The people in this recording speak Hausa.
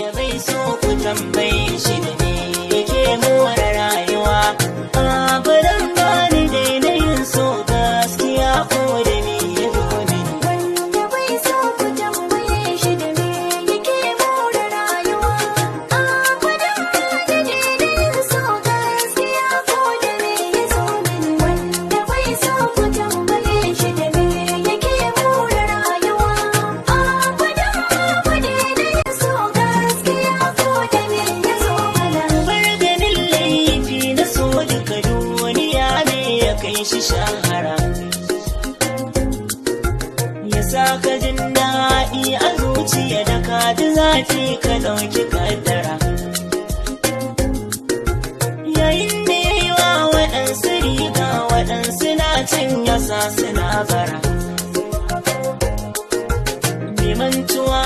Wanda bai so ku tambaye shi da me yake more rayuwa. Abadan ba ni daina yin so gaskiya ko da me ya zo mini. Wanda bai so ku tambaye shi da me yake more rayuwa. Abadan ba ni daina yin so gaskiya ko da me ya zo mini. Wanda bai so ku tambaye shi da me yake more rayuwa. Abadan ba ni daina yin so gaskiya ko da me ya zo mana. Bar ganin laifi na so duka duniya ne ya kai shi shahara. Ya sa ka jin daɗi a zuciya da ka ji zafi ka ɗauki kaddara. Yayin da ya yi wa waɗansu riga, waɗansu na cin yasa suna bara. Mai mantuwa